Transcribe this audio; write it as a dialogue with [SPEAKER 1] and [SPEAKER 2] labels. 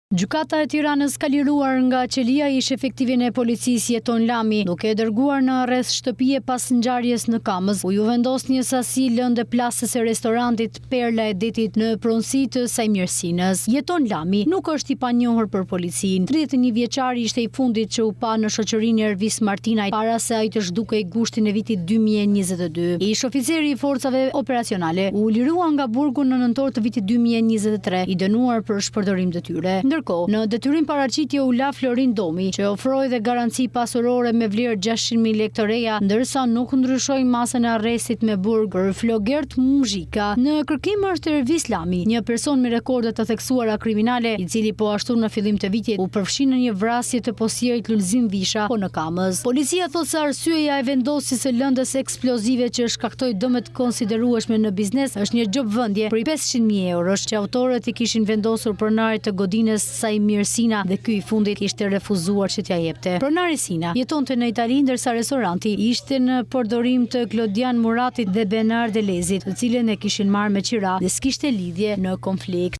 [SPEAKER 1] Gjykata e Tiranës ka liruar nga qelia ish-efektivin e policisë Jeton Lami, duke e dërguar në arrest shtëpie pas ngjarjes në Kamëz, ku iu vendos një sasi lënde plasëse restorantit Perla e Detit në pronësi të Saimir Sinës. Jeton Lami nuk është i panjohur për policinë. 31 vjeçari ishte i fundit që u pa në shoqërinë e Ervis Martinajt para se ai të zhdukej gushtin e vitit 2022. Ish-oficeri i Forcave Operacionale u lirua nga burgu në nëntor të vitit 2023, i dënuar për shpërdorim detyre. Ndërkohë, në detyrim paraqitje u la Florin Domi, që ofroi dhe garanci pasurore me vlerë 600.000 lekë të reja, ndërsa nuk ndryshoi masën e arrestit me burg për Flogert Muzhika. Në kërkim është Ervis Lami, një person me rekorde të theksuara kriminale, i cili po ashtu në fillim të vitit u përfshi në një vrasje të postierit Lulzim Visha, po në Kamëz. Policia thotë se arsyeja e vendosjes së lëndës eksplozive që shkaktoi dëme të konsiderueshme në biznes është një gjobëvënie prej 500.000 eurosh që autorët i kishin vendosur pronarit të godinës Saimir Sina dhe ky i fundit kishte refuzuar që t'ia jepte. Pronari Sina jetonte në Itali ndërsa restoranti ishte në përdorim të Klodian Muratit dhe Benard Elezit, të cilën e kishin marrë me qira dhe s'kishte lidhje në konflikt.